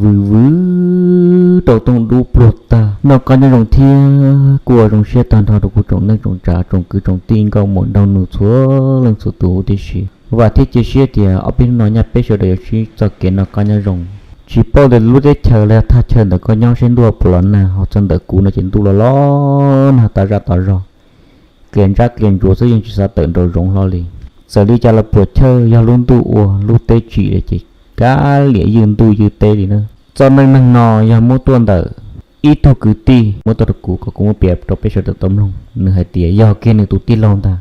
vwm vwm rau tooj dub pluag tag. Noj qab nyob zoo thiab kuj ua zoo siab tag nrho rau kuv tsoom neej tsoom tsav tsoom kwv tsoom tij nkauj muam nraug nus txhua leej txhua tus huv tib si. Vam thiab cia siab tias ob peb hnub no nyaj peb sawv daws yuav sib txoj kev noj qab nyob zoo. Tsis paub tias lub teb chaws los yog thaj chaw ntawm koj nyob seb ntuj puas los nag, ho txog ntawm kuv no ces ntuj los los nag tas zaj tas zog, qia ntsab qia ntsuav xwb yeej tsis xav tawm nraum zoov hlo li. Txawm li cas los puam chawj yog lub ntuj ua lub teb tsim li ces kav liam ywj ntuj ywj teb li na. Txoj neej neeg no yog muab tuaj ntawm ib tug kwv tij muab tuaj rau kuv kom kuv muab piav rau peb sawv daws tau mloog. Nws hais tias yog kiag nws tus tij laug ntag.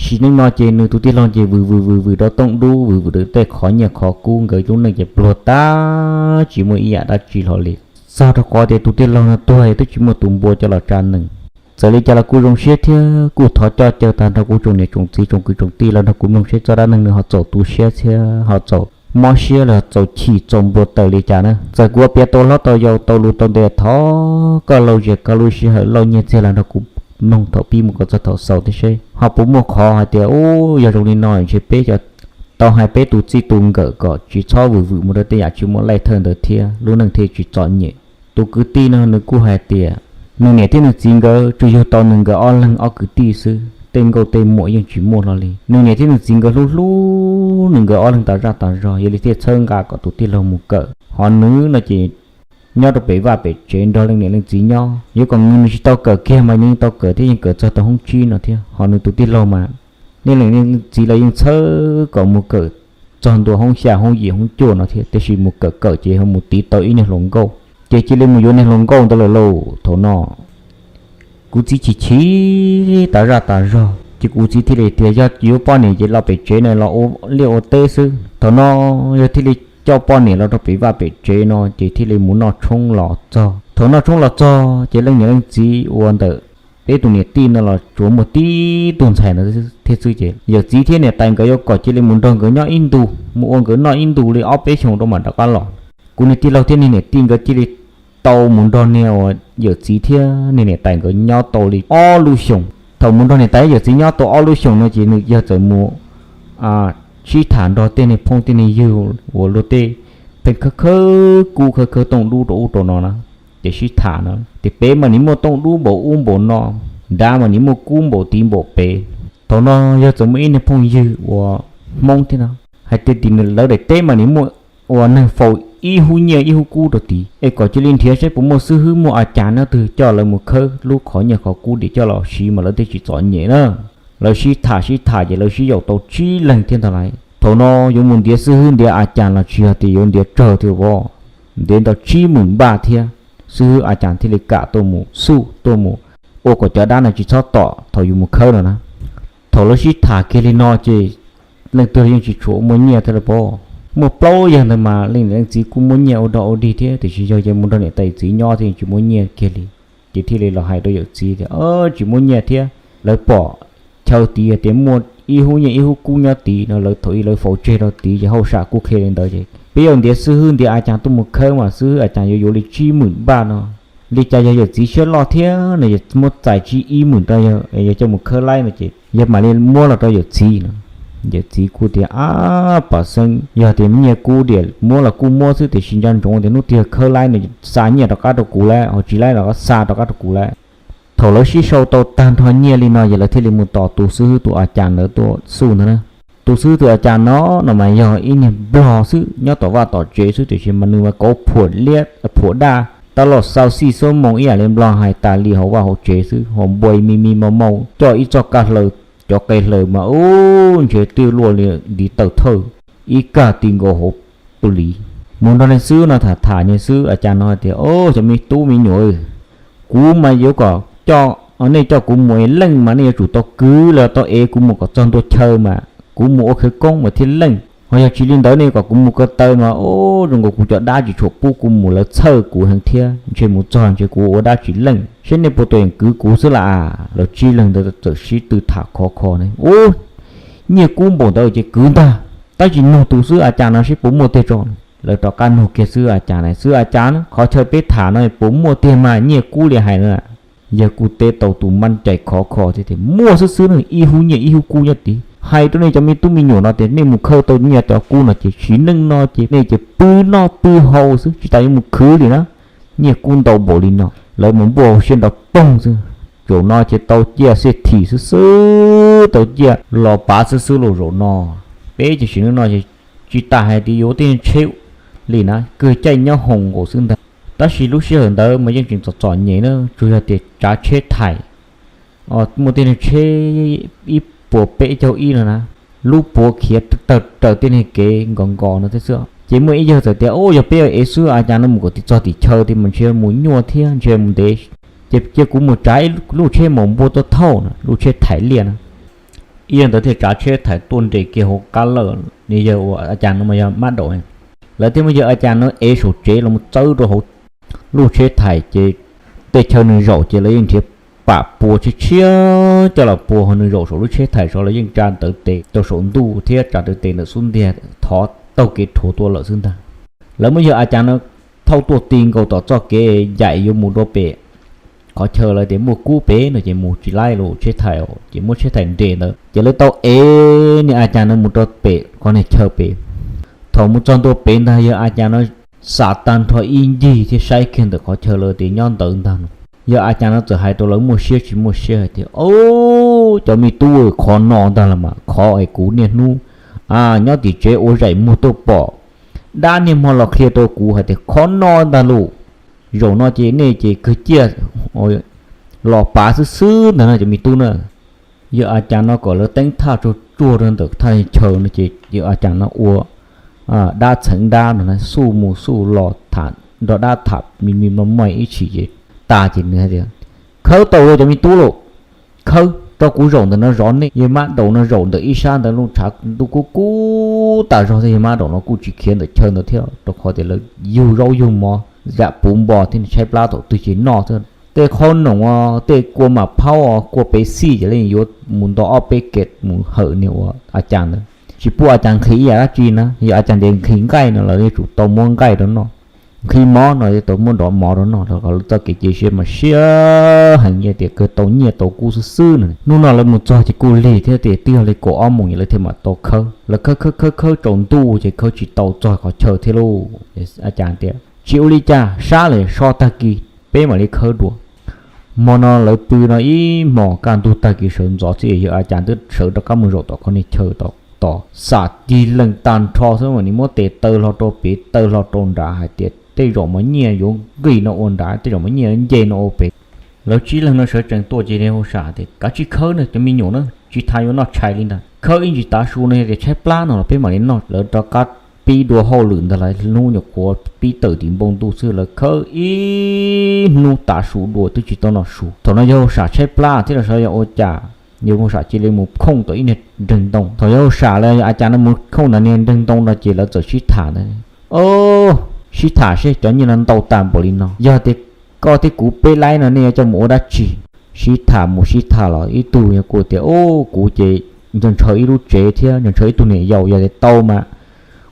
Sim neej no ces nws tus tij laug ces vwm vwm vwm vwm rau tooj dub, vwm vwm rau tej qhov nyiaj qhov kub, nkawd lub neej ces pluag tag tsis muaj ib yam dab tsi hlo li. Txog rau qhov tias tus tij laug no tuag twb tsis muaj tus npua coj los tsa nees. Txawm li cas los kuj zoo siab thiab kuj thov coj caw tag nrho kuv tsoom niam tsoom txiv tsoom kwv tsoom tij los nrog kuv mloog seb txoj dab neeg no ho txaus tu siab thiab ho txaus mob siab los txaus chim txaus npua taws li cas na. Txawm kuv ua piav tau hlob tau yau tau lus tau ntev, thov koj lauj zias koj lub sij hawm lauj nyiaj txiag los nrog kuv mloog thaum pib mus kom txog thaum xaus thiab seb ho puas muaj qhov hais tias ub yog zoo li no ntshe peb tau hais peb tus txij tus nkawm kom tsis txhob vwm vwm mus rau tej yam tsis muaj laij thawj ntawd thiab lub neej thiaj tsis txom nyem. Tus kwv tij no nws kuj hais tias nws niam thiab nws txiv nkawd tsuas yug tau nws nkawd ob leeg ob kwv tij xwb, tej nkauj tej muam yeej tsis muaj hlo li. Nws niam thiab nws txiv nkawd hlub hlub nws nkawd ob leeg tas zaj tas zog, yog li thiaj txhawb nqa kom tus tij laug mus kawm. Ho nws no ces nyob rau pem vaj pem tsev nrog leej niam leej txiv nyob. Yuav kom nws tsis tau kawm kiag mas nws yeej tau kawm thiab, yeej kawm txog tau hoob tsib no thiab. Ho nws tus tij laug mas leej niam leej txiv los yeej txhawb kom mus kawm txog ntua hoob xya hoob yim hoob cuaj no thiab, tiam sis mus kawm kawm ces ho mus tiv tau ib niag hluas nkauj, ces cia li mus yuav niag hluas nkauj ntawd lawm lauj. Thaum no kuv txiv chim chim tas zaj tas zog, ces kuv txiv thiaj li tias yog yuav poj niam ces los pem tsev no los ua liaj ua teb xwb. Thaum no yog thiaj li coj poj niam los rau pem vaj pem tsev no ces thiaj li mus noj tshoob los txog. Thaum noj tshoob los txog ces leej niam leej txiv ua ntawm peb tus niam tij no los tsuas muaj tib tug ntxhais ntawd thiab xwb, ces yawm txiv thiab niam tais nkawd yuav kom cia li mus nrog nkawd nyob ib ntus, mus ua nkawd noj ib ntus li ob peb xyoos rau mam rov qab los. Kuv niag tij laug thiab niag niam tij nkawd cia li tau mus nrog niag uas yawm txiv thiab niag niam tais nkawd nyob tau li ob lub xyoos. Thaum mus nrog niam tais yawm txiv nyob tau ob lub xyoos no ces nws yog txawm mus sib tham nrog tej niag phooj tej niag ywg uas luag tej pheej khawb khawb kub khawb khawb tooj dub rau ub rau no na. Ces sib tham no tias pem mas nim muaj tooj dub npaum ub npaum no, nrad mas nim muaj kub npaum tid npaum pem. Thaum no yog txawm muaj ib niag phooj ywg uas Hmoob thiab no hais tias tim lawv daim teb mas nim muaj ua neeg faus ib hub nyiaj ib hub kub rau tid, es kom cia li nrhiav saib puas muaj xib hwb muaj a cas nyob twg coj lawv mus khawb lub qhov nyiaj qhov kub dim coj los siv mas lawv thiaj tsis txom nyem na. Lawv sib tham sib tham ces lawv sib yaum tau tsib leeg thiab ntag lauj. Thaum no yuav mus ntiav xib hwb ntiav a cas los tsis yog tias yuav ntiav tsawg thiab os, ntiav ntau tsib hmos npaj thiab, xib hwb a cas thiaj li kam tuaj mus xuj tuaj mus ua kom cov dab no tsis txhob tom thaum yus mus khawb no na. Thaum lawv sib tham kiag li no ces leej twg yeej tsis tshua muaj nyiaj thiab lauj. Muaj plaub yawg ntawd mas leej niam leej txiv kuj muaj nyiaj ua dog ua dig thiab, tiam sis yog mus nrog niam tais txiv nyob thiab yeej tsis muaj nyiaj kiag li. Ces thiaj li los hais rau yawm txiv tias tsis muaj nyiaj thiab, lawv pom chaw tid tias muaj ib hub nyiaj ib hub kub nyob tid no, lawv thaum ub lawv faus tseg rau tid ces hauj sam kuj qhia li ntawd ces peb yuav ntiav xib hwb ntiav a cas tuaj mus khawb mas xib hwb a cas yuav yuav li tsib hmos npaj no. Li cas yog yawm txiv siab loj thiab no, yog muab txais tsib ib hmos rau yawg, yog coj mus khawb laib no ces yawg mam li muab los rau yawm txiv no. Yawm txiv kuj tias ab pam xeeb, yog tias nyiaj kub diam muab los kuj muab xwb, tiam sis nco ntsoov tias hnub twg khawb laib no xa nyiaj rov qab rau kuv lawm, ho tsis laib los xa rov qab rau kuv lawm. Thaum lawv sib sau tau tag nrho nyiaj li no ces lawv thiaj li mus tos tus xib hwb tus a cas ntawd tuaj xuj ntag na. Tus xib hwb tus a cas no no mas yog ib niag nplog xwb nyob tom vaj tom tsev xwb, tiam sis mas nws mas kauv phuam liab phuam daj, tab los xau xij xuab moos ib yam li nplog hais tas li hauv vaj hauv tsev xwb, ho npua me me mau mau coj ib txoj kab hlaws, cov qe hlaws mas ub ntshe twb luaj li ntiv taw thawj, ib kag ti nkaus hauv pw li. Mus nrog niag xib hwb no tham tham, niag xib hwb a cas no hais tias o cov me tub me nyuam, kuv mas yuav kom coj, nej coj kuv mus es leej mas nej yuav tsum tau kwv los tau ev kuv mus kom txog ntua chaw mas kuv mus ua khawv koob mas thiaj leej, ho yog tsis li ntawd nej kom kuv mus ko taw mas o zoo nkaus kuv cov dab tsis tshua pub kuv mus, lawv txhawj kuv heev thiab ntshe mus txog ntshe kuv ua dab tsis leej, seb nej puas tuam yeem kwv kuv xwb las. Lawv tsib leeg ntawd txawm sib tw tham khov kho ne, ub, nyiaj kub npaum ntawd ces kwv ntag, tab sis nug tus xib hwb a cas no seb puas muaj tiag tso. Lawv rov qab nug kiag xib hwb a cas na, xib hwb a cas, qhov chaw peb tham no puas muaj tiag mas nyiaj kub li hais na? Yawg kuj teb tau tus mab cai khov kho thiab tias muaj xwb xwb na, ib hub nyiaj ib hub kub nyob tid. Hais rau nej cov me tub me nyuam no tias nej mus khawb tau nyiaj cov kub no ces sim neej no ces nej ces pw noj pw haus xwb tsis tas yuav mus khwv li na. Nyiaj kub ntau npaum li no lawv mus npuaj hauv siab nrov poog xwb. Zaum no ces tau ciaj xej thim xwb xwb, tau ciaj los pav xwb xwb los zaum no. Peb ces sim neej no ces tsis tas hais tias yuav tej tsheb li na, kawg caij nyob hoos nkaus xwb ntag. Tab sis lub sij hawm ntawd mas yeej tseem txom txom nyem na, tsuas yog tias tsav tsheb thaim muaj tej tsheb ib puas peb caug ib no na, lub puav khiav tawg raws tej kev nkos nkos no thiab xwb. Ces muaj ib yawg txawm tias, Ub, yog peb ev xwb a cas no mus kom txog tim chaw tias mas ntshe mus nyuaj thiab ntshe mus ntev. Ces cia kuv mus tsav ib lub tsheb mus npuaj tuaj thauj na, lub tsheb thaim liaj na. Ib yawg ntawd thiaj tsav tsheb thaim tuaj nres kiag hauv qab lawj, yawg ua a cas no mas yog mab daum, lawv thiaj muab yawg a cas no ev saum tsev los txawb rau hauv lub tsheb thaim ces tej chaw nws zaum ces lawv yeej nrhiav pam pua tshiab tshiab coj los pua hauv nws zaum saum lub tsheb thaim saud, lawv yeej tsa ntawv tes rau saum ntuj thiab tsa ntawv tes ntawm xub ntiag thov taug kev rhuav tuaj lawm xwb ntag. Lawv muab yawg a cas no thauj tuaj ti nkaus tom txoj kev yaim yuav mus rau pem qhov chaw lawv tias muaj kub pem no ces mus tsis laib los tsheb thaim ces muab tsheb thaim nres ntawd ces lawv tau ev niag a cas no mus rau pem qhov niag chaw pem. Thaum mus txog ntua pem ntag yawg a cas no xam tag nrho ib ncig thiab saib kiag ntawm qhov chaw lawv tias nyob ntawd ntag no. Yawg a cas no txawm hais rau lawv muaj siab tsis muaj siab hais tias, Ob, cov me tub, qhov no ntag los mas qhov es kuv niaj hnub nyob tim tsev ua zaim muag tuaj pom, dab niaj hmo los qhia rau kuv hais tias qhov no ntag lauj. Zaum no ces nej ces kawg ciaj los pav xwb xwb ntag no cov me tub na. Yawg a cas no kom lawv teeb thaj tsuag tsuag rau ntawm thaj chaw no ces yawg a cas no ua dab txheev dab no na, xuj mus xuj los tham nrog dab tham me me maj maj ib chim ces tas ces nws hais tias, Khawb tau lawm cov me tub lauj, khawb rau kuv zaum ntawm no zov nej. Yawg mab daum no zaum ntawm ib sab ntawd lub tshav ntuj kub kub tas zog thiab yawg mab daum no kuj tsis khiav ntawm chaw ntawd thiab rau qhov tias lawv yug zaub yug mov zam puv npo thiab tshaib plab thaum twg ces noj xwb. Tej qhob noom, tej kua mam phaub, kua pev xij ces lawv yuav mus nto ob peb kev mus hawm niag ua a cas ntawd. Tsis pub a cas nqhis ib yam dab tsi na, yog a cas ntes nqhis nqaij no lawv yuav tsum tau muab nqaij rau noj, nqhis mov no yuav tau muab nrov mov rau noj, rau qhov lawv txoj kev cia siab mas siab heev, yog tias kawg tau nyiaj tau kub xwb xwb no. Hnub no lawv mus txog ces kuj lig thiab tias twb yog li kaum ob moos es lawv thiaj mam tau khawb. Lawv khawb khawb khawb khawb tsaus ntuj ces khawb tsis tau txog qhov chaw thiab lauj. A cas tias, Tsis ua li cas, sab lawm so tag kis peb mam li khawb dua. Hmo no lawv pw no ib hmos kaj ntug tag kis sawv ntxov xwb yawg a cas twb sawv rov qab mus zaum tom qhov niag chaw tom, tom xam tig leej tag nrho xwb mas nws muab tes taw hlo rau pem taw hlo rau nrad hais tias tej zaum mas nyiaj yuav nqis no ua nrad, tej zaum mas nyiaj yuav nce no ua pem. Lawv tsib leeg no sawv tsees tuaj ces yawg hauj sam tias, Kav tsij khawb na cov me nyuam na, tsis tas yuav noj tshais li ntag. Khawb ib ntsis tav su no yog tias tshaib plab no los peb mam li noj. Lawv rov qab pib dua hauj lwm ntag, lawv hnub nyuam qhuav pib tawm tim npoo ntuj xwb lawv khawb ib hnub tav su dua twb tsis tau noj su. Thaum no yawg hauj sam tshaib plab thiab los xyov yog ua cas, yawg hauj sam cia li mus khooj tau ib niag nreeg ntoo. Thaum yawg hauj sam los yog a cas no mus khooj ntawm niag nreeg ntoo no ces lawv txawm sib tham ntag, Ob, sib tham seb cov nyiaj no ntau tas npaum li no, yog tias koj thiab kuv peb laib no nej yuav coj mus ua dab tsi? Sib tham mus sib tham los ib tug yog kuj tias, Ub, kuv ces ntshaw ntshaw ib lub tsev thiab ntshaw ntshaw ib tug niam yau, yog tias tau mas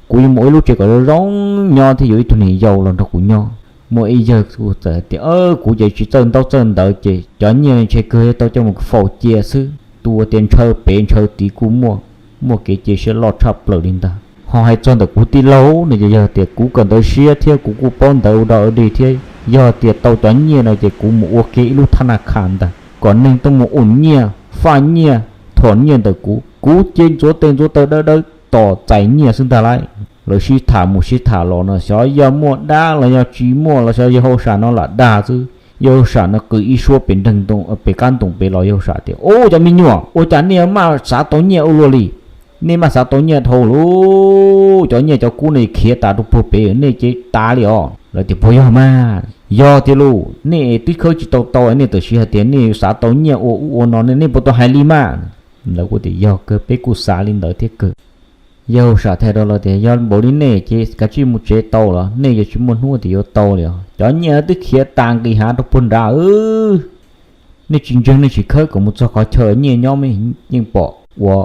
kuv yuav mus ua ib lub tsev kom zoo zoo nyob thiab yuav ib tug niam yau los nrog kuv nyob. Muaj ib yawg kuj txawm tias, Kuv ces tsis txawj ntaub txawj ntawv ces cov nyiaj ntshe kawg tau coj mus faus cia xwb. Tus uas tias ntshaw pem ntshaw tid kuj muaj, muaj kev cia siab loj tshaj plaws li ntag. Ho hais txog ntawm kuv tij laug no ces yog tias kuv kawm ntawv siab thiab kuv kuj paub ntawv ua dog ua dig thiab, yog tias tau cov nyiaj no ces kuv mus ua kiag ib lub thab na kha ntag kom neeg tuaj mus ua nyiaj faj nyiaj thom nyiaj ntawm kuv. Kuv ces ntxuav tes ntxuav taw dawb dawb tos txais nyiaj xwb ntag lauj. Lawv sib tham mus sib tham los no xyov yog muaj dab los yog tsis muaj los xyov yawg hauj sam no lam dag xwb. Yawg hauj sam no qw ib suab pem nreeg ntoo, pem qab ntoo pem los yawg hauj sam tias, Ub, cov me nyuam, ua cas nej maj xav tau nyiaj ua luaj li? Nej maj xav tau nyiaj dhau lauj, cov nyiaj cov kub no khiav tas rau puag pem nej ces tas li os. Lawv tias, Puas yog mas? Yog tiag lauj, nej twb khawb tsis tau tau nej tam sim hais tias nej xav tau nyiaj ua ub ua no ne, nej puas tau hais li mas? Lawv kuj tias, Yog kawg, peb kuj xav li ntawd thiab kawg. Yawg hauj sam thaij rau lawv tias, Yog npaum li nej ces kav tsij mus tsev tau los, nej yuav tsis muaj hnub tias yuav tau li os. Cov nyiaj twb khiav tas nqis hav rau puag nrad. Nej tsis ntseeg nej tsis khawb kom mus txog qhov chaw nyiaj nyob mas yeej pom ua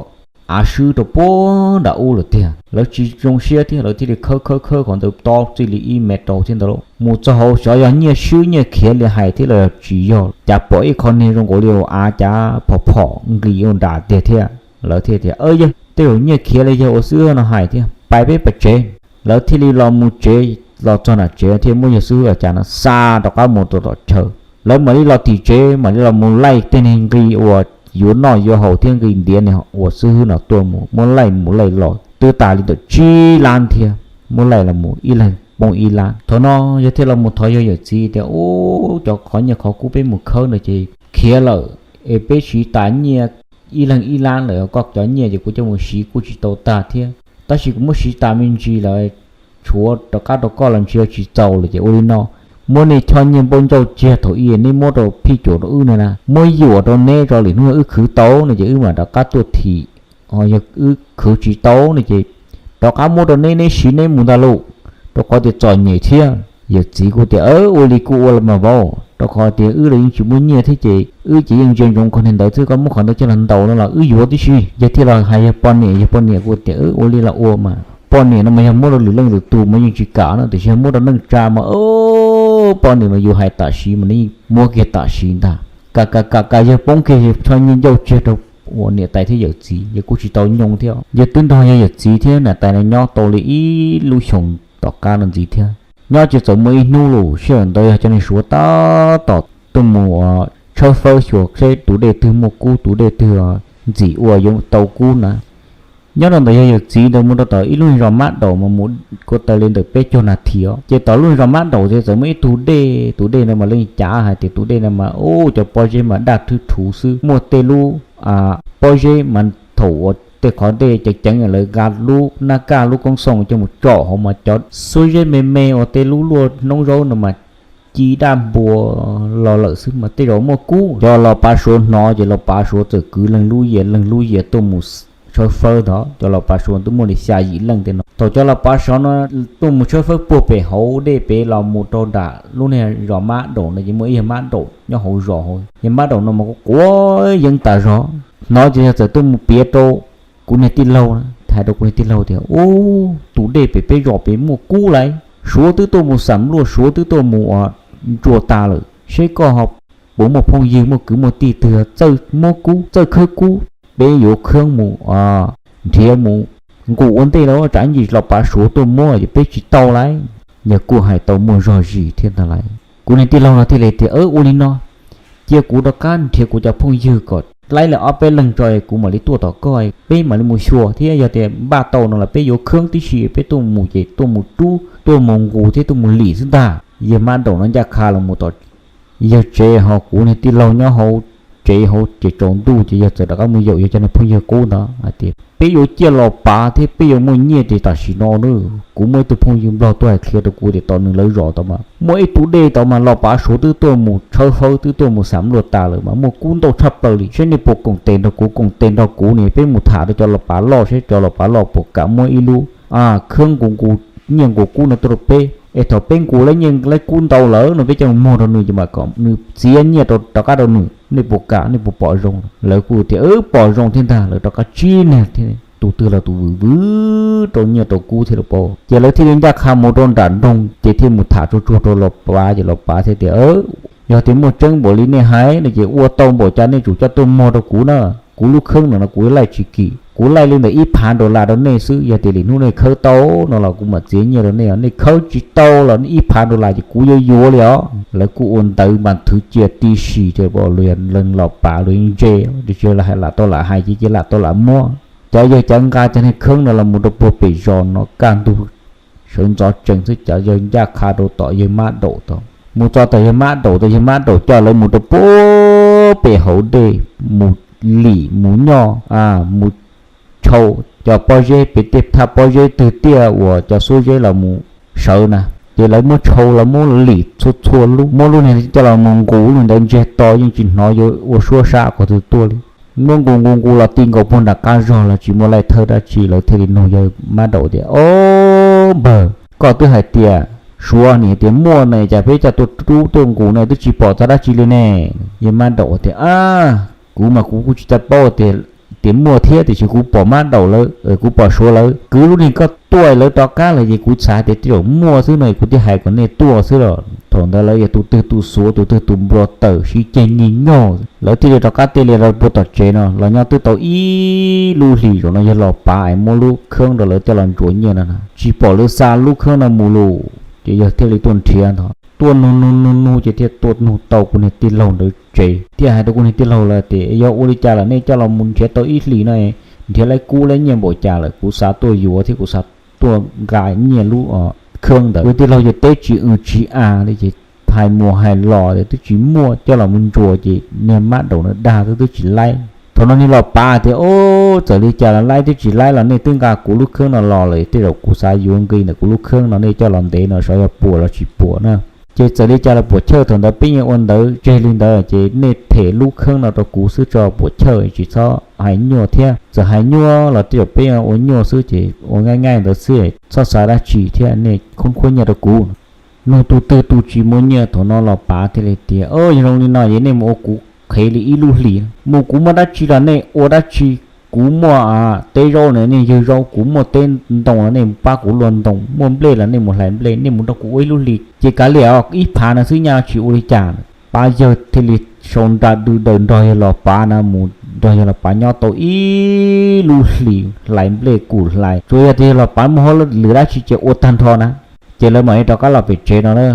av swb rau puag nram ub lawm tiag. Lawv tsis zoo siab thiab lawv thiaj li khawb khawb khawb qhov ntawd tob txij li ib mev rau thiab ntawd lauj. Mus txog hauv xyov yog nyiaj swb nyiaj khiav li hais thiab los yog tsis yog, cas pom ib qho niag zoo nkaus li ua av cav phom phom nqis ua nram tiag thiab. Lawv thiaj tias, Yog tej zaum nyiaj khiav li yawg ua xib hwb no hais thiab, pais peb pais tsev. Lawv thiaj li los mus tsev, los txog nram tsev thiaj muab yawg xib hwb a cas no xa rov qab mus rau tom chaw. Lawv mam li los tim tsev mam li los mus laij tej neeg nqi uas yuav noj yuav haus thiab nqi ntiav ua xib hwb no tuaj mus, muab laij mus laij los twb tas li ntawm tsib lab thiab, muab laij los mus ib leeg poob ib lab. Thaum no yawg thiaj los mus thov yawg yawm txiv tias, Ub, cov qhov nyiaj qhov kub peb mus khawb no ces khiav lawm, es peb siv tas nyiaj ib leeg ib lab lawm, koj cov nyiaj ces kuv coj mus siv kuj tsis tau tag thiab, tab sis kuv muab siv tas me ntsis lawm, tshuav rov qab rau koj los ntshe tsis txaus lawm ces ua li no, muab nej choj nyiaj npauj ncauj tsiag thaum ub neb muab rau phij cuam rau wb no na, muab yuam rau neb tso, lwm hnub yog wb khwv tau no ces wb mam rov qab tuaj thim, ho yog wb khwv tsis tau no ces rov qab muab rau neb, neb siv neb mus ntag lauj, rau qhov tias txom nyem thiab. Yawm txiv kuj tias, Ua li kuj ua los mas vauv, rau qhov tias wb los yeej tsis muaj nyiaj thiab ces wb ces yeej ntsia ntsoov qhov niag ntawd xwb, koj muab qhov ntawd coj los ntaus no los wb yuav tib si. Yawg thiaj los hais yawg poj niam, yawg poj niam kuj tias, Ua li los ua mas, poj niam no mas yog muab rau lwm leej lwm tus mas yeej tsis kam no, tiam sis yog muab rau neej tsa mas poj niam mas yus hais tam sim mas nws yeej muab kiag tam sim ntag. Kam kam kam kam yawg poob kiag yawg choj nyiaj ncauj tsiag rau uas niam tais thiab yawm txiv, yawg kuj tsis tau nyoo thiab. Yawg twb nrog yawg yawm txiv thiab niam tais no nyob tau li ib lub xyoos tom qab no ntxiv thiab. Nyob ces txawm muaj ib hnub lus sij hawm ntawd yog cov neeg Suav tab tom tuaj mus tshawb fawb xyuas seb tus dej twg muaj kub, tus dej twg ntxim ua yuav tau kub na. Nyob rau ntawm yawg yawm txiv ntawd mus rau tom ib lub zos Mab Daum mas mus ko taw li ntawm peb caug nas this os. Ces tom lub zos Mab Daum ces txawm muaj ib tug dej, tus dej ntawd mas leej cav hais tias tus dej ntawd mas ub cov pob zeb mas daj thwb thuv xwb, muaj tej lub pob zeb mas thaum uas tej qhov dej ceev ceev lawv nqa lub nab kaj lub koob xooj coj mus tsom hauv mas cov xuab zeb me me uas tej lub luaj noob zaub no mas ci daj npua los lawm xwb mas tej zaum muaj kub. Cov los pav Suav hnov ces los pav Suav txawm kwv leeg lub yias leeg lub yias tuaj mus tshawb fawb ntawd. Cov los pav Suav twb muaj li xya yim leej tej no. Thaum cov los pav Suav no tuaj mus tshawb fawb puag pem hauv dej pem los mus rau nram lub niag zos Mab Daum no ces muaj ib yawg Mab Daum nyob hauv zos hauv. Yawg Mab Daum no mas quav yeeb tas zog. Hnov ces yog txawm tuaj mus piav rau kuv niag tij laug, hais rau kuv niag tij laug tias, Ub, tus dej pem peb zos pem muaj kub lauj. Suav twb tuaj mus xam luaj, Suav twb tuaj mus ua ntsuas tas lawm, seb koj ho puas muaj phooj ywg muaj kwv muaj tij twg txawj muab kub txawj khawb kub, peb yuav khawb mus nrhiav mus nqus ua ntej los tsam ib ntsis los pav Suav tuaj muab ces peb tsis tau lauj. Yawg kuj hais tau muaj zog zis thiab ntag lauj. Kuv niag tij laug no thiaj li tias, Ua li no, cia kuv rov qab nrhiav kuv cov phooj ywg kom laib li ob peb leeg tso kuv mam li tuaj tom koj, peb mam li mus xyuas thiab yog tias npaj tau no los peb yuav khawb tib si, peb tuaj mus ces tuaj mus rub tuaj mus nqus thiab tuaj mus lim xwb ntag. Yawg Mab Daum no ncaj qha los mus tom yawg tsev, ho kuv niag tij laug nyob hauv tsev hauv ces tsaus ntuj ces yawg txawm rov qab mus yaum yawg cov niag phooj ywg qub ntawd hais tias, Peb yuav ciaj los pav thiab peb yuav muaj nyiaj ces tam sim no na, kuv muaj ib tug phooj ywg Nplog tuaj hais qhia rau kuv tias tom nws lawv zos tod mas muaj ib tug dej tod mas los pav Suav twb tuaj mus tshawb fawb twb tuaj mus xam luaj tas lawm mas muaj kub ntau tshaj plaws li. Seb nej puas koom tes nrog kuv, koom tes nrog kuv ne peb mus tham rau cov los pav loj seb cov los pav loj puas kam muab ib lub khawb nqus nqus nyiaj nqus kub no tuaj rau peb, es thaum peb nqus lawv nyiaj lawv kub ntau lawm no peb coj mus muag rau nws ces mam kom nws txiav nyiaj rov qab rau nws. Nej puas kam, nej puas pom zoo? Lawv kuj tias, Pom zoo thiab ntag. Lawv rov qab tsib niag thiab, tus twg los tus vwm vwm rau nyiaj rau kub thiab los pav. Ces lawv thiaj li ncaj qha mus rau nram nroog ces thiaj mus tham tsuag tsuag rau los pav ces los pav thiaj tias, Yog tias muaj tseeb npaum li nej hais no ces ua tau npaum cas nej tsum coj tuaj muag rau kuv na. Kuv lub khawb no no kuv laij tsis kim, kuv laij li ntawm ib phav dollar rau nej xwb, yog tias lwm hnub nej khawb tau no los kuv mam txiav nyiaj rau nej, nej khawb tsis tau los ib phav dollar ces kuv yuav yuav li os. Lawv kuj ua ntawv npas thwv cia tib si ces luag los pav luag ntse, tiam sis lawv hais lam tau lam hais ces cia lam tau lam muab. Cov yawg cov nqa cov niag khawb no los mus rau puag pem zos no kaj ntug sawv ntxov tsees xwb, cov yawg ncaj qha rau tom yawg Mab Daum tod. Mus txog tom yawg Mab Daum tod, yawg Mab Daum coj lawv mus rau puag pem hauv dej, mus lim mus nyoj, mus tshau cov pob zeb pem tej thaj pob zeb twg tiaj uas cov xuab zeb los mus sawv na, ces lawv muab tshau los muab lim txhua txhua lub, muab lub niag coj los mus nqus, lub niag ntawd ntsiag to yeej tsis hnov yuav ua suab sab qhov twg tuaj li. Muab nqus nqus nqus los ti nkaus puag nram qab zog los tsis muaj laij thawj dab tsi, lawv thiaj li nug yawg Mab Daum tias, Ob npawg, koj twb hais tias Suav nim tias muaj ne, cas peb coj tuaj rub tuaj nqus ne twb tsis pom txog dab tsi li ne? Yawg Mab Daum tias, Ab, kuv mas kuv kuj tsis tau paub tias, tias muaj thiab, tiam sis kuv pom Mab Daum lawv, kuv pom Suav lawv kwv lub niag koj tuaj lawv rov qab lawm ces kuv xav tias tej zaum muaj xwb no kuv thiaj hais kom nej tuaj xwb los. Thaum ntawd lawv yog tus twg tus xuav tus twg tus nplua tawm sib ceg nyig nyog, lawv thiaj li rov qab tej li rau puag tom tsev no los nyob twb tau ib lub hlis. Zaum no yog Los Pav es muab lub kheeb rau lawv coj los ntsuas nyiaj no na, tsis pom lawv xa lub kheeb no mus lawm. Ces yawg thiaj li tuaj nrhiav ntag, tuaj nug nug nug nug ces thiaj tuaj nug tau kuv niag tij laug ntawd tsev, thiaj hais rau kuv niag tij laug lawm tias, yog ua li cas lawm nej coj los mus nrhiav tau ib hlis no, nrhiav laib kub laib nyiaj npaum cas lawm, kuv xav tuaj yuav thiab kuv xav tuaj nqa nyiaj lub kheeb ntawd. Kuv tij laug ces teb tsis w tsis as li ces hais mus hais los twb tsis muaj, coj los mus ntsuas ces niag mab daum na dag twb twb tsis laib. Thaum no niag Los Pav tias, o, txawm li cas los laib twb tsis laib los nej twb nqa kuv lub kheeb no los lawm, tej zaum kuv xav yuav nqi ntawm kuv lub kheeb no, nej coj los ntev no xyov yog puas los tsis puas na. Ces txawm li cas los puam chawj, thaum ntawd peb yeej ua ntawv tseg li ntawd, ces nej them lub kheeb no rau kuv xwb tso puam chawj, tsis txhob hais nyuaj thiab, txawm hais nyuaj los tej zaum peb ua nyuaj xwb ces ua nqaij nqaij ntawd xwb, txhob xav dab tsi thiab, nej khoob khuab nyiaj rau kuv. Nug tus twg tus tsis muaj nyiaj, thaum no Los Pav thiaj li tias, yog zoo li no ces nej mus ua kuv qhev li ib lub hlis, mus kuv muaj dab tsi los nej ua dab tsi. Kuv muaj teb zaub na nej yug zaub, kuv muaj teb ntoo los nej mus pab kuv luaj ntoo, muaj nplej los nej mus hlais nplej, nej mus nrog kuv ua ib lub hlis ces kav liam ib phav no xwb nyaj tsis ua li cas. Pab yawg thiaj li sau nra dw daws nrog yawg Los Pav na mus nrog yawg Los Pav nyob tau ib lub hlis hlais nplej kuj hlais, tsuas yog tias yawg Los Pav muaj hauj lwm dab tsi ces ua tag nrho na. Ces lawv mam li rov qab los pem tsev no na.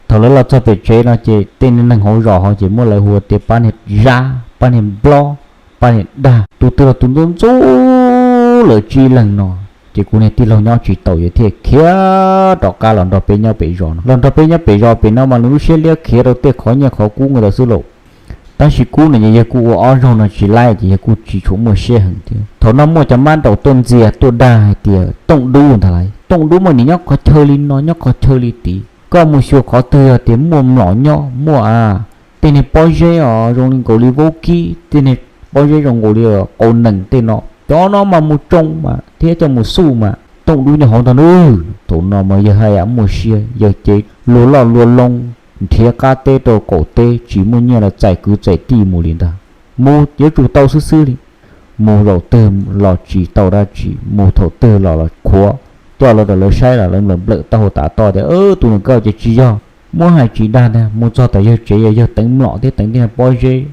Thaum lawv los txog pem tsev no ces tej niag neeg hauv zos hauv ces muab lawv hu tias pab niag zab, pab niag nplob, pab niag dag, tus twg los tus ntxub ntxub lawv tsib leeg no. Ces kuv niag tij laug nyob tsis taus, yawg thiaj khiav rov qab los nrog peb nyob pem zos no. Los nrog peb nyob pem zos pem no mas nws lub siab liab khiav rau tej qhov nyiaj qhov kub ntawd xwb lauj. Tab sis kub no ces yawg kuj ua ob zaug no tsis laib ces yawg kuj tsis tshua muaj siab heev thiab. Thaum no muaj cov mab daum tuaj ntxias tuaj dag hais tias, Tooj Dub ntag lauj, Tooj Dub mas nim nyob qhov chaw li no nyob qhov chaw li tid, koj mus xyuas qhov twg yog tias muaj mlom nyob, muaj tej niag pob zeb os zoo li nkaus li vaub kib, tej niag pob zeb zoo nkaus li qau nees tej no, cov no mas mus tsoo mas thiab coj mus xuj mas Tooj Dub nyob hauv ntag nawb. Thaum no mas yawg haj yam muaj siab, yawg ces luag loj luag loo, nrhiav qab teb rau qaum teb, tsis muaj nyiaj los txais kwv txais tij mus li ntag. Mus yuav tsum tau xwb xwb li. Mus zaum twg los tsis tau dab tsi, mus thaum twg los los qhuav, coj los rau lawv saib los lawv nplawm nplawm taub hau tav toj tias, Tus no koj ces tsis yog. Muab hais tsis dag ntag, mus txog tom yawg tsev yog yawg teev mlom thiab teev tej pob zeb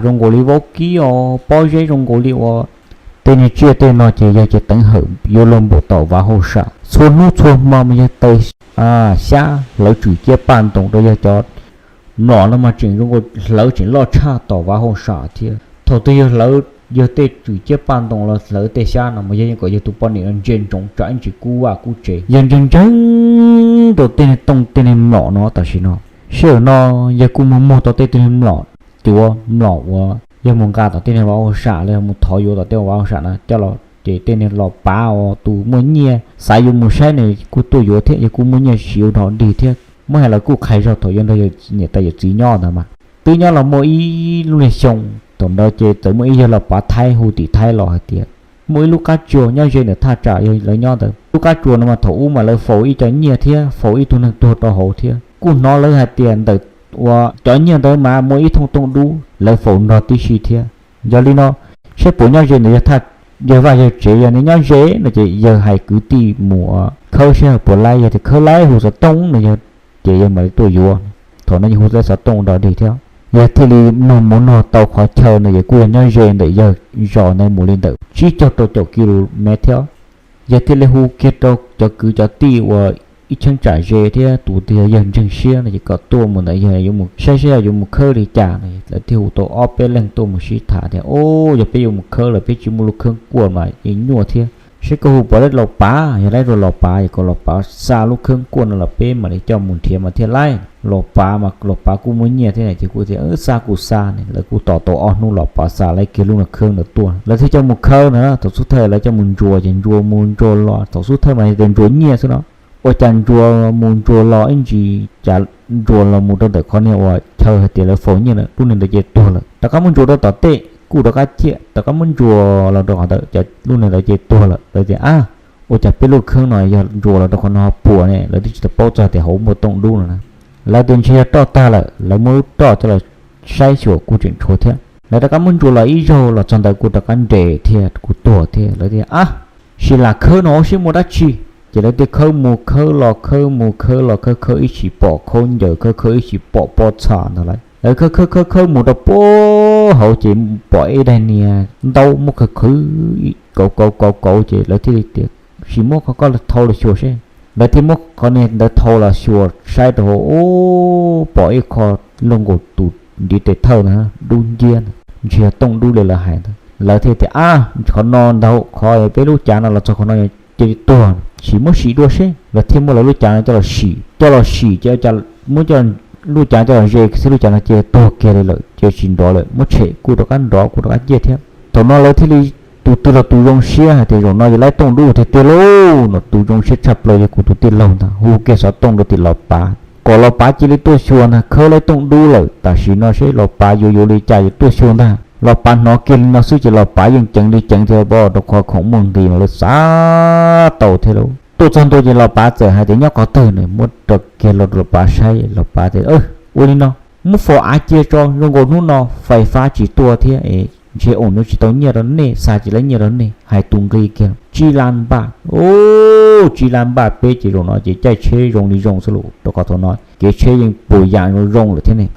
zoo nkaus li vaub kib os, pob zeb zoo nkaus li ua tej niag tsiaj tej no ces yawg ces teev hawm yuav luag npaum tom vav hauj sam. Txhua hnub txhua hmo mas yawg taws xyab hlawv tswm ciab paj ntoos rau yawg cov mlom no mas tseem zoo nkaus hlawv tseem loj tshaj tom vav hauj sam thiab. Thaum twg yawg hlawv yawg tej tswm ciab paj ntoos los hlawv tej xyab no mas yawg yeej kom yawg tus poj niam no ntsia ntsoov tsam ib ntsis kub vaj kub tsev. Yawg ntseeg ntseeg rau tej niag tooj tej niag mlom no tam sim no. Sij hawm no yawg kuj mus muag tau tej tug niag mlom cuav, mlom uas yawg mus nqa tom tej niag vav hauj sam los yog mus thov yuav tom tej vav hauj sam no coj los ces tej niag Los Pav uas tus muaj nyiaj xav yuav mus saib nws kuj tuaj yuav thiab, yawg kuj muaj nyiaj siv ua dog dig thiab. Muab hais los kuj qhais zog thaum yawg nrog yawg niam tais yawm txiv nyob ntawd mas twb nyob los muaj ib lub niag xyoo, thaum ntawd ces txawm muaj ib yawg Los Pav Thaib hu tim Thaib los hais tias muaj ib lub qab tsuas nyob ze ntawm thaj tsam yawg lawv nyob ntawd. Lub qab tsuas no mas thaum ub mas lawv faus ib co nyiaj thiab faus ib tug neeg tuag rau hauv thiab. Kuj hnov lawv hais tias ntawm uas cov nyiaj ntawd mas muaj ib thooj Tooj Dub lawv faus nrog tib si thiab. Yog li no, saib puas nyob ze ntawm yawg vaj yawg tsev, yog nws nyob ze no ces yawg hais kwv tij mus khawb saib puas laib, yog tias khawb laib hu xov tooj no ces yawg mam li tuaj yuav. Thaum no yawg hu tau xov tooj dog dig thiab, yawg thiaj li nug mus nug tau qhov chaw ntawd ces kuj yog nyob ze ntawm yawg zos ntawd mus li ntawm tsib caug rau caum ki lu mev thiab. Yawg thiaj li hu kiag rau cov kwv cov tij uas ib cheeb tsam ze thiab tus twg yog yawg ntseeg siab no ces kom tuaj mus ntawm yawg yuav mus saib saib yog yuav mus khawb li cas no. Lawv thiaj hu tau ob peb leeg tuaj mus sib tham tias, Au, yog peb yuav mus khawb lawm peb tsis muaj lub khawb kuaj mas yeej nyuaj thiab. Saib koj hu puas laib Los Pav, yog laib rau Los Pav es kom Los Pav xa lub khawb kuaj no los peb mam li coj mus nrhiav mas thiaj laib. Los Pav mas Los Pav kuj muaj nyiaj thiab ces kuj tias, Xa kuj xa ne. Lawv kuj tos tau ob hnub Los Pav xa laib kiag lub khawb ntawd tuaj, lawv thiaj coj mus khawb no. Thaum xub thawj lawv coj mus ntsuas ces ntsuas mus ntsuas los, thaum xub thawj mas yog tias ntsuas nyiaj xwb no, ua cas ntsuas mus ntsuas los ib ntsis cas ntsuas los mus rau ntawm qhov niag uas chaw hais tias lawv faus nyiaj lawm, lub niag ntawd ces tuag lawm. Rov qab muab ntsuas rau tom tej kuj rov qab ciaj, rov qab muab ntsuas los rau qhov ntawd ces lub niag ntawd ces tuag lawm. Lawv tias, A, ua cas peb lub khawb no yog ntsuas los rau qhov no ho puas ne? Lawv twb tsis tau paub txog tias hauv muaj Tooj Dub no na. Lawv tias ntshe yog roj tag lawm, lawv muab lub roj coj los saib xyuas kuj tseem tshuav thiab. Lawv rov qab muab ntsuas los ib zaug los txog ntawd kuj rov qab nres thiab kuj tuag thiab. Lawv tias, A, sim lam khawb no ua siab muaj dab tsi. Ces lawv thiaj khawb mus khawb los khawb mus khawb los khawb khawb ib tsis pom khaub ncaws, khawb khawb ib tsis pom pob txha ntag lauj. Lawv khawb khawb khawb khawb mus rau puag hauv ces pom ib daim niag ntaub muab qhwv qhwv kauv kauv kauv kauv ces lawv thiaj li tias, sim muab qhov ko los thau los xyuas seb. Lawv thiaj muab qhov niag ntawd thau los xyuas saib rau hauv, ub, pom ib qho zoo nkaus tus ntiv tes thawj na, dub nciab, ntshe yog tooj dub li lawv hais ntag. Lawv thiaj tias, ab, qhov no ntag, qhov peb lub cav no los txog qhov no cia li tuag, sim muab sim dua seb. Lawv thiaj muab lawv lub cav no coj los sim, coj los sim ces muab lub cav coj los ze xwb, lub cav no cia li tuag kiag li lawm, cia li tsis nrov lawm, muab tshem kuj rov qab nrov kuj rov qab ciaj thiab. Thaum no lawv thiaj li tus twg los tus zoo siab hais tias zaum no yog laib tooj dub tiag tiag lauj, no tus zoo siab tshaj plaws yog kuv tus tij laug ntag, hu kiag xov tooj rau tim Los Pav kom Los Pav cia li tuaj xyuas ntag, khawb laib tooj dub lawm, tam sim no seb Los Pav yuav yuav li cas yuav tuaj xyuas ntag. Los Pav hnov kiag li no xwb ces Los Pav yeej ceev li ceev thiab, rau qhov khoom muaj nqis mas lawv xav tau thiab lauj. Tuaj txog ntua ces Los Pav txawm hais tias nyob qhov twg ne, muab rau kiag Los Pav saib, Los Pav tias, ua li no, muab faus av cia tso, zoo nkaus hnub no fais fab tsis tuaj thiab es ntshe ua nws tsis tau nyiaj rau nej, xa tsis laib nyiaj rau nej, hais tus nqi kiag tsib lab npaj. Ub, tsib lab npaj peb ces zaum no ces caij tsheb zoo li zoo xwb lauj, rau qhov thaum no kev tsheb yeej puas yam zoo zoo lawm thiab ne.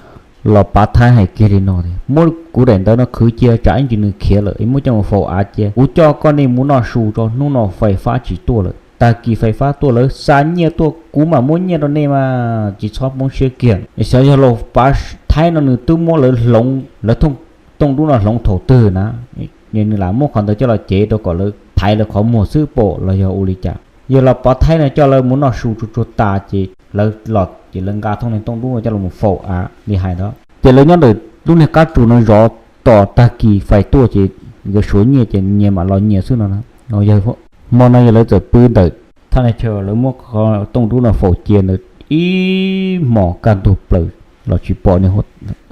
Los Pav Thaib hais kiag li no tias, muab kuv daim ntawv no qhwv cia, tsam ib ntsis nws khiav lawm es muab coj mus faus av cia, kuv coj koj nej mus noj su tso, hnub no fais fab tsis tuaj lawm, tag kis fais fab tuaj lawv xa nyiaj tuaj kuv mam muab nyiaj rau nej mas, tsis txhob poob siab kiag. Xyov yog Los Pav Thaib no nws twb muab lawv hloov, lawv tooj dub no hloov thaum twg na, nws lam muab qhov ntawd coj los cev rau kom lawv thaiv lawv qhov muag xwb pom los yog ua li cas. Yog Los Pav Thaib no coj lawv mus noj su tsuag tsuag tas ces lawv los ces lawv nqa thooj niag tooj dub no coj los mus faus av li hais ntawd. Ces lawv nyob ntawm lub niag qab tsuas no zov tos tag kis fais tuaj ces nkawd suav nyiaj ces nyias mam los nyias xwb no. Hmo no yog lawv txawm pw ntawm thaj niag chaw lawv muab qhov tooj dub no faus cia ntawd ib hmos kaj ntug plaws los tsis pom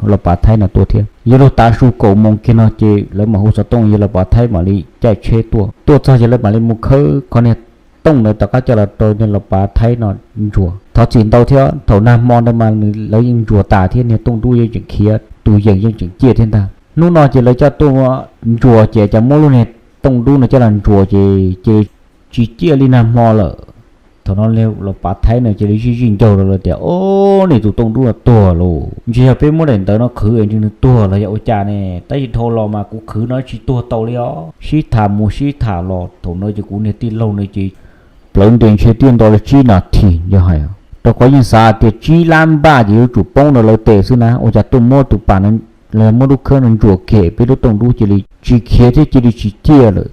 Los Pav Thaib no tuaj thiab. Yuav luag tav su kaum moos kiag no ces lawv mam hu xov tooj, yog Los Pav Thaib mam li caij tsheb tuaj. Tuaj txog ces lawv mam li mus khawb qhov niag tooj ntawd rov qab coj los rau niag Los Pav Thaib no ntsuas. Thov txim ntau thiab, thaum nag hmo ntawd mas lawv yeej ntsuas tas thiab, niag tooj dub yeej tseem khiav, tus yees yeej tseem ciaj thiab ntag. Hnub no ces lawv coj tuaj ntsuas ces cas muab lub niag tooj dub no coj los ntsuas ces cia li tsis ciaj li nag hmo lawm. Thaum no Los Pav Thaib no cia li zij zij ncaug rau lawv tias, o, nej tus tooj dub no tuag lauj, ntshe yog peb muab daim ntawv no qhwv es ntshe nws tuag los yog ua cas ne, tab sis dhau los mas kuv qhwv no tsis tuag tau li os. Sib tham mus sib tham los thaum no ces kuv niag tij laug no ces plawv ntes ntshe thiaj nto li tsib nas this yog hais, rau qhov yeej xav tias tsib lab npaj ces yuav tsum poob rau lawv tes xwb na, ua cas tuaj muab tus pas no, muab lub khawb no ntsuas kiag peb lub tooj dub cia li tsis khiav thiab cia li tsis ciaj lawm.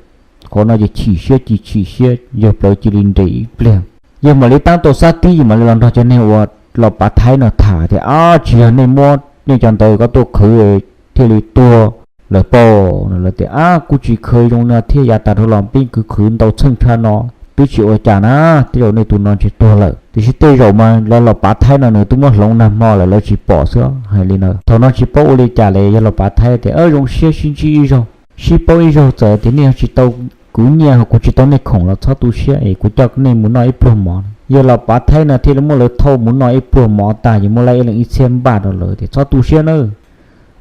Qhov no ces chim siab ces chim siab, yawg plawv cia li nres ib pliag. Yawg mam li tab tau sab tib, yawg mam li los nrog cov neeg uas Los Pav Thaib no tham tias, ab, tsis yog nej muab nej cov ntawv ko tuaj qhwv thiaj li tuag lawm pob? Lawv tias, ab, kuj tsis kheev zoo no thiab, yav tas dhau los peb qhwv qhwv ntau txheej tshaj no, twb tsis ua cas na, tej zaum nej tus no ntshe tuag lawm. Tiam sis tej zaum mas lawv Los Pav Thaib no nws twb muab hloov nag hmo lawm lawv tsis pom xwb, hais li ntawd. Thaum no tsis paub ua li cas li, yawg Los Pav Thaib tias, zoo siab sib ntsib ib zaug, sib paub ib zaug, txawm tias nej tsis tau kuv nyiaj, kuv tsis tau nej khoom los txhob tu siab es kuv coj nej mus noj ib pluag mov. Yawg Los Pav Thaib no thiaj li muab lawv thauj mus noj ib pluag mov tag ces muab laib ib leeg ib txhiab npaj rau lawv tias, txhob tu siab nawb,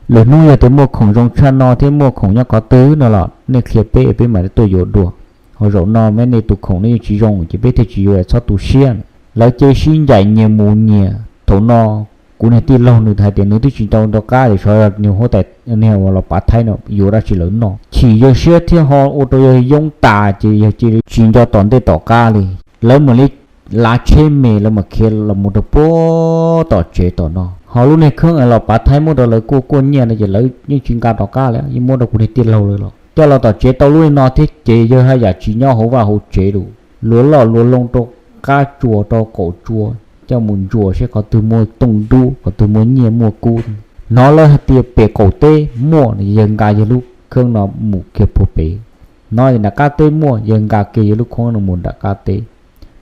lwm hnub yog tias muaj khoom zoo tshaj no thiab muaj khoom nyob qhov twg no los nej qhia peb, peb mam li tuaj yuav dua. Ho zaum no mas nej tus khoom nej yeej tsis zoo ces peb thiaj tsis yuav, txhob tu siab. Lawv cia li sib ncaim nyias mus nyias. Thaum no kuv niag tij laug nws hais tias nws twb tsis nco rov qab li, xyov niag huab tais, niag uas Los Pav Thaib no yuav dab tsi lawv noj. Chim yawg siab thiab ho ua rau yawg yoob tas ces yawg cia li tsis nco tom ntej tom qab li. Lawv mam li lav tsheb me, lawv mam khiav los mus rau puag tom tsev tom no. Ho lub niag kheeb Los Pav Thaib muab rau lawv kuaj kuaj nyiaj no ces lawv yeej tsis nqa rov qab li, yeej muab rau kuv niag tij laug lawv los coj los tom tsev tau lub li no thiab ces yawg haj yam tsis nyob hauv vaj hauv tsev lawm. Luag loj luag loo rau qab tsua rau qaum tsua, coj mus ntsuas seb qhov twg muaj tooj dub, qhov twg muaj nyiaj muaj kub. Hnov lawv hais tias pem qaum teb muaj, yawg nqa yawg lub kheeb no mus kiag puag pem. Hnov nram qab teb muaj, yawg nqa kiag yawg lub kheeb no mus nram qab teb.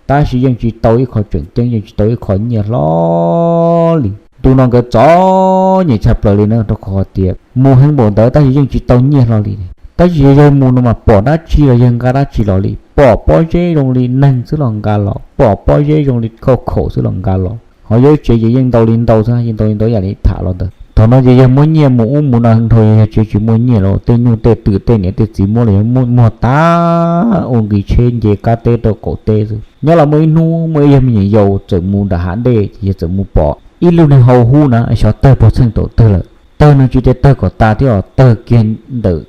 Tab sis yeej tsis tau ib qho tseem ceeb, yeej tsis tau ib qho nyiaj hlo li. Ntu no nkawd txom nyem tshaj plaws li na, rau qhov tias mus heev npaum ntawd tab sis yeej tsis tau nyiaj hlo li. Tab sis yawg mus no mas pom dab tsi los yawg nqa dab tsi los li, pom pob zeb zoo li neeg xwb los nqa los, pom pob zeb zoo li khauj khaum xwb los nqa los. Ho yawg tsev ces yeej ntau li ntau xwb, yeej ntau li ntau yam li tham los ntawd. Thaum no ces yawg muab nyiaj mus ub mus no nrho, yawg tsev tsis muaj nyiaj los tej nyuj tej twm tej niam tej txiv muab los yawg muag tas ua nqi tsheb nce qab teb rau qaum teb xwb. Nyob los muaj ib hnub muaj ib yawg me nyuam yaus txawm mus nram hav dej ces yawg txawm mus pom ib lub niag hau hub na xyov tawg puag txheej thaum twg lawm. Tawg no tsis tas tawg kom tas thiab os, tawg kiag ntawm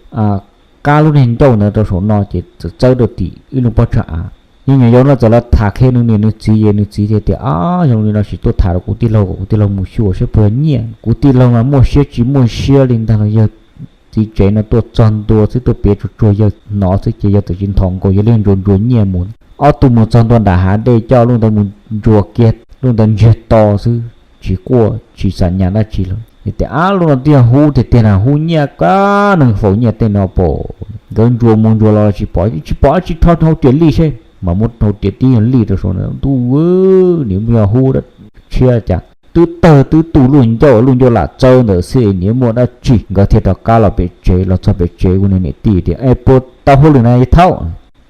qab lub niag ncauj ntawd rau saum no ces txawm txawb rau tim ib lub pob tsag av. Yawg me nyuam yaus no txawm los tham qhia nws niam nws txiv ces nws txiv thiaj tias, Ab, zoo li no sim tuaj tham rau kuv tij laug kom kuv tij laug mus xyuas saib puas nyiaj. Kuv tij laug mas muaj siab tsis muaj siab li ntag los yawg txiv tsev no tuaj txog ntua xwb tuaj piav tsuag tsuag yawg hnov xwb ces yawg txawm tsis nthos nkaus, yawg li ntsuas ntsuas nyiaj mus. Ob tug mus txog ntua nram hav dej coj lub ntawd mus ntsuas kiag lub ntawd ntsiag to xwb tsis quaj tsis xam nyas dab tsi lawm. Yawg tias, Ab, lub no twb yog hub tiag tiag na, hub nyiaj kab neeg faus nyiaj tej no pom. Nkawd ntsuas mus ntsuas los tsis pom, tsis pom dab tsi, rho hauv riam lij seb mas muab hauv riam tib yog lij rau saum no, ntuj, nim muaj yog hub tshiab cas twb tawg twb tu lub ncauj, lub ncauj lam txawb ntawd xwb nim muaj dab tsi. Nkawd thiaj rov qab los pem tsev, los txog pem tsev kuv niag niam tij tias, Es puas tau hauj lwm na yawg thaub?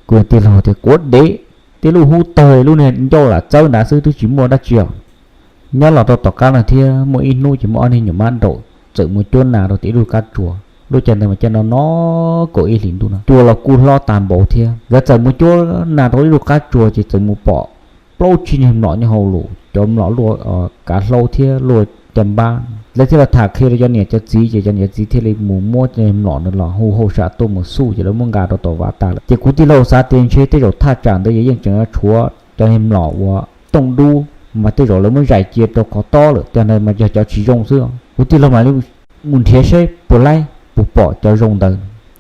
Kuv tij laug tias, Kuv dev, tej lub hub tawg lub niag ncauj lam txawb nrad xwb twb tsis muaj dab tsi os. Nyob los rau tom qab no thiab muaj ib hnub ces muaj ob niag nyuam mab daum txawm mus cuab nas rau tim ib lub qab tsuas. Lub caij ntawd mas caij no no kaum ib hlis ntuj no, cua los kuj hlob tag npaum thiab. Nkawd txawm mus cuab nas rau ib lub qab tsuas ces txawm mus pom plaub tsib niag mlom nyob hauv lus, cov mlom luaj kav hlaub thiab luaj caj npab. Lawv thiaj los tham qhia rau cov niam cov txiv ces cov niam cov txiv thiaj li mus muab cov niag mlom ntawd los hu hauj sam tuaj mus xuj ces lawv muab nqa rau tom vaj tag lawm. Ces kuv tij laug xav tias ntshe tej zaum thaj tsam ntawd yog yeej tseem yuav tshuav cov niag mlom uas tooj dub mas tej zaum lawv muab zais cia rau qhov tob lawm, cov ntawd mas yog cov tsis zoo xwb. Kuv tij laug mam li mus nrhiav seb puas laib puas pom cov zoo ntawd.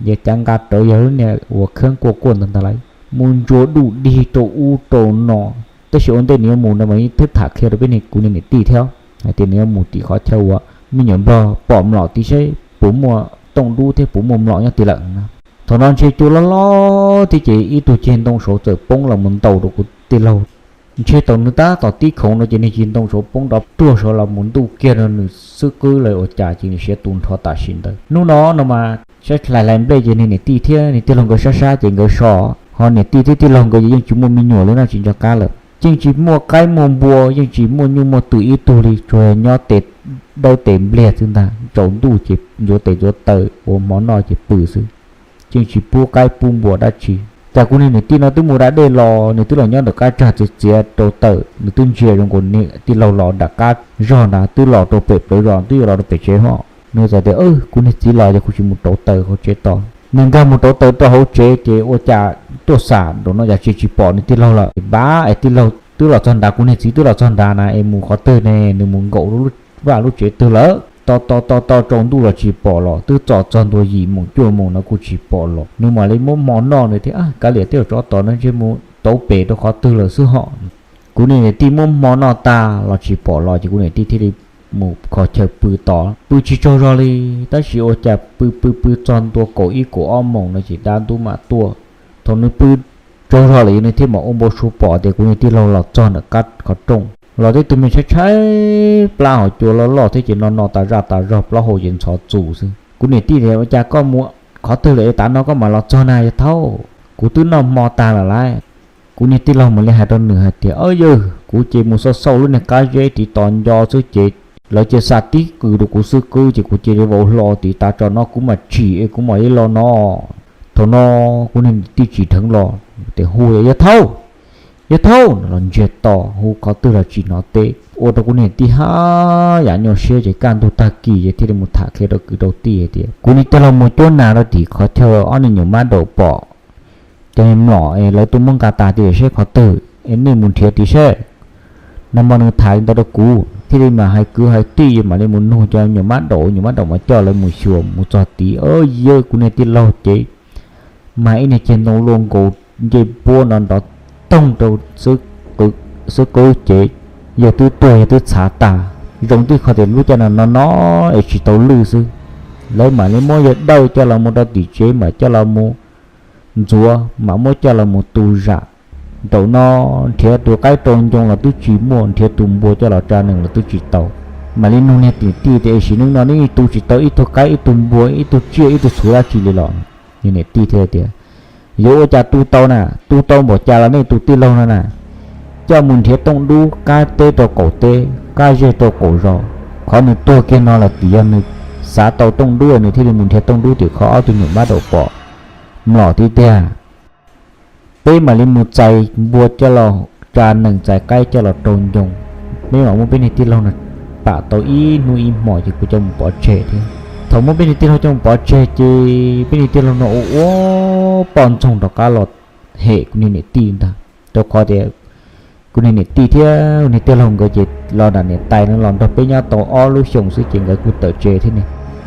Yog cav nqa rawv yog lub niag uas kheeb kuaj kuaj ntawd ntag lauj, mus ntsuas duj dig rau ub rau no. Tab sis ua ntej nws yuav mus no mas yeej twb tham qhia rau peb niag kuv niag niam tij thiab hais tias nws yuav mus tim qhov chaw uas me nyuam nplog pom mlom tid seb puas muaj tooj dub thiab puas muaj mlom nyob tid lawm. Thaum no ntshe cua loj loj thiab ces ib tug ceg ntoo saud txawm poob los mus ntaus rau kuv tij laug. Ntshe thaum nws tab tom tib khoov no ces niag ceg ntoo saud poob nrov ruag saud los mus ntuj kiag rau nws xwb qwb lawm ua cas ces nws siav tu nrho tam sim ntawd. Hnub no no mas saib hlais hlais nplej ces niag niam tij thiab niag tij laug nkawd sab sab ces nkawd so, ho niam tij thiab tij laug nkawd ces yeej tsis muaj me nyuam li no tsis nco qab lawm. Yeej tsis muaj qaib muaj npua, yeej tsis muaj nyuj muaj twm ib tug li, tsuas nyob tes dawb tes npliag xwb ntag, tsaus ntuj ces ntxuav tes ntxuav taw ua hmo noj ces pw xwb, yeej tsis pub qaib pub npua dab tsi. Cas kuv niag niam tij no twb mus da dej los, nws twb los nyob ntawm qab tsag txiav txiav rau taws, nws twb ntsia zoo nkaus niag tij laug los nram qab zog ntag, twb los rau pem plawv zos, twb yuav los rau pem tsev ho. Nws txawm tias, Kuv niag txiv los ces kuv tsis mus rauv taws hauv tsev tos. Nws nkag mus rauv taws rau hauv tsev ces ua cas tuaj xam nraum no cas tsis tsis pom nws tij laug lawm. Npab es tij laug twb los txog nrad, kuv niag txiv twb los txog nrad na, es mus qhov twg ne? Nws mus nkaum vaj lub tsev twg lawm? Tos tos tos tos tsaus ntuj los tsis pom los, twb txog txog ntua yim moos cuaj moos no kuj tsis pom los. Nws mam li muab hmo noj, nws thiaj, Kav liam, tej zaum tsov tom no ntshe mus tauv pem rau qhov twg lawm xwb ho. Kuv niag niam tij muab hmo noj tag los tsis pom los ces kuv niam tij thiaj li mus kho chaw pw tod, pw tsis tsaug zog li. Tab sis ua cas pw pw pw txog ntua kaum ib kaum ob moos no ces dab ntub mam tuaj. Thaum nws pw tsaug zog lawm nws thiaj mam ua npau suav pom tias kuv niag tij laug los txog ntawm qab qhov rooj, los tib tug me tshaib tshaib plab, ho cua loj loj thiab ces no no tas zaj tas zog, plaub hau ces ntxhov txus xwb. Kuv niam tij tias, Ua cas koj mus qhov twg lawm es tav no koj mam los txog na yawg thaub? Kuv twb noj hmo tag lawm lauj. Kuv niag tij laug mam li hais rau nws hais tias, Yawg, kuv ces mus xauj xauj lub niag qab zeb tid tos nco xwb ces lawv cia xa tib qws rau kuv xwb qwb ces kuv cia li vau hlo tid, tav tso no kuv mam tsim es kuv mam li los no. Thaum no kuv niag niam tij tsim dheev los ces hu, Yawg thaub, yawg thaub, los ntsiag to hu qhov twg los tsis hnov teb, ua rau kuv niam tij haj yam nyuaj siab ces kaj ntug tag kis ces thiaj li mus tham qhia rau kwv rau tij hais tias, Kuv niag tij laug mus cuab nas rau tim qhov chaw ob niag nyuam mab daum pom cov mlom es lawv tuaj muab nqa tas tid seb qhov twg es nej mus nrhiav tid seb. Nag hmo nws tham li ntawd rau kuv thiaj li mam hais kwv hais tij mam li mus nug cov nyuam mab daum, nyuam mab daum mas coj lawv mus xyuas mus txog tid, yawg, kuv niag tij laug ces mas ib niag ceg ntoo luaj nkaus ncej puab no nrov toog rau xwb qwb ces yawg twb tuag yawg twb txhav tag. Zoo tib qho tias lub caij no no no es tsis tau lwj xwb. Lawv mam li muab yawg dawj coj los mus rau tim tsev mam coj los mus ntxuav mam muab coj los mus tu zam. Nraum no nrhiav tus qaib rau ncoo los twb tsis muaj, nrhiav tus npua coj los tsa nees los twb tsis tau. Mam li nug niag niam tij tias, Sim neej no neb tu tsis tau ib tug qaib ib tug npua ib tug tsiaj ib tug txhuv dab tsi li los? Niag niam tij thiaj tias, Yuav ua cas tu tau na, tu tau npaum cas los nej tus tij laug no na coj mus nrhiav tooj dub qab teb rau qaum teb, qab zej rau qaum zos, Qhov nws tuag kiag no los twb yog nws xav tau tooj dub, nws thiaj li mus nrhiav tooj dub tim qhov ob tug nyuam mab daum pom mlom tiag tiag. Peb mam li mus txais npua coj los tsa nees, txais qaib coj los rau ncoo. Peb mam muab peb niag tij laug no pam tau ib hnub ib hmos ces kuv coj mus pov tseg thiab. Thaum muab peb niag tij laug coj mus pov tseg ces peb niag tij laug no ua ua poj ntxoog rov qab los hem kuv niag niam tij ntag. Rau qhov tias kuv niag niam tij thiab kuv niag tij laug nkawd ces los nram niam tais no los nrog peb nyob tau ob lub xyoos xwb ces nkawd kuj tawm tsev thiab ne.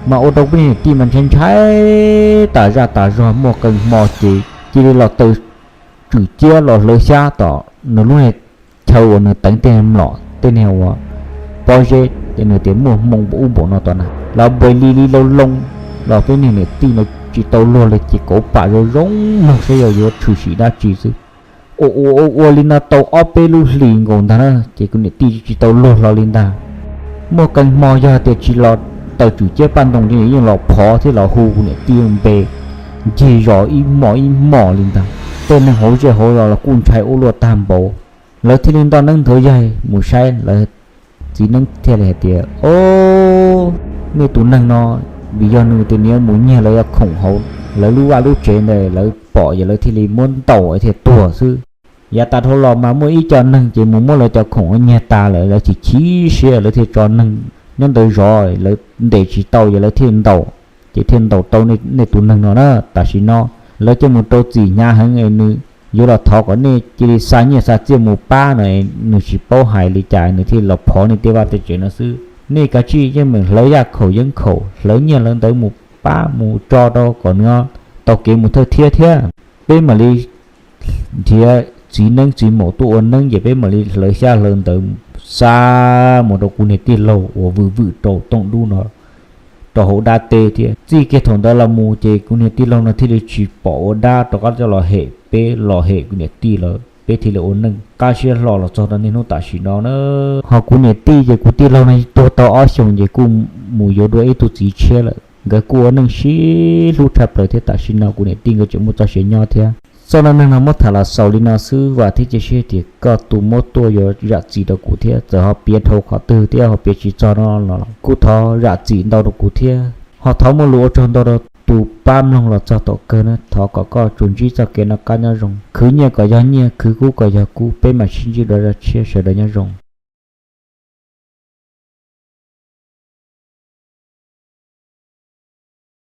Mas ua rau peb niag niam tij mas ntshai ntshai tas zaj tas zog, muaj qee hmo ces cia li los taw tswm ciab los hlawv xyab tom nws lub niag chaw uas nws teev tej mlom tej niag uas pob zeb, nws tias muaj hmoo npaum ub npaum no tom na los npe li li loo loo, los peb niag niam tij no tsis tau luag li ces kauv pam zoo zoo mloog saib yog yuav tshwm sim dab tsi xwb. Ua ua ua li no tau ob peb lub hlis nkaus ntag na ces kuv niam tij tsis tau luag hlo li ntag. Muaj qee hmo yog tias tsis los taw tswm ciab paj ntoo ces yeej los phov thiab los hu kuv niam tij npe ncig zos ib hmos ib hmos li ntag. Tej neeg hauv zej hauv zos los kuj ntshai ua luaj tag npaum. Lawv thiaj li nto neeb nthuav yaig mus saib, lawv txiv neeb thiaj li hais tias, O, nej tus neeg no, vim yog nws tias nws yuav mus nyiag lawv cov khoom hauv lawv lub vaj lub tsev ntawd, lawv pom ces lawv thiaj li muab ntaus thiaj tuag xwb. Yav tas dhau los mas muaj ib co neeg ces mus muab lawv cov khoom nyiag tas lawm, lawv chim chim siab lawv thiaj tso neeg nyob ntawd zov, lawv ntes tsis tau ces lawv thiaj ntaus, ces thiaj ntaus tau nej tus neeg no na. Tam sim no lawv coj mus rau txim hnyav heev es nws yuav los thov kom nej cia li xa nyiaj xa txiaj mus pab no, nws tsis paub hais li cas nws thiaj los phov nej tej vaj tej tsev no xwb. Nej kav tsij yeej meem hlawv yaj khaum yeeb khaum, hlawv nyiaj hlawv ntawv mus pab mus tso rau kom nws tau kev mus thawj thiab thiab. Peb mam li nrhiav txiv neeb txiv maum tuaj ua neeb ces peb mam li hlawv xyab hlawv ntawv xa mus rau kuv niag tij laug uas vwm vwm rau tooj dub no rau hauv dab teb thiab. Txij kiag thaum ntawd los mus ces kuv niag tij laug no thiaj li tsis pom ua dab rov qab coj los hem peb, los hem kuv niam tij lawm, peb thiaj li ua neej qab siab hlo los txog rau niaj hnub tam sim no na. Ho kuv niam tij ces kuv tij laug no tuag tau ob xyoos ces kuj mus yuav dua ib tug txiv tshiab lawm, nkawd kuj ua neej sib hlub tshaj plaws thiab tam sim no kuv niam tij nkawd tseem muaj txoj sia nyob thiab. Txoj dab neeg no muab tham los xaus li no xwb, vam thiab cia siab tias koj tus muab tuaj yuav zam txim rau kuv thiab, txawm ho piav dhau qhov twg thiab ho piav tsis txog no los kuj thov zam txim ntau rau kuv thiab. Ho thov muaj lus ua tsaug ntau rau tus pab mloog los txog thaum kawg na, thov kom koj tsuas ntsib txoj kev noj qab nyob zoo, khwv nyiaj kom yog nyiaj, khwv kub kom yog kub, peb mam sib ntsib dua zaj tshiab, sawv daws nyob zoo.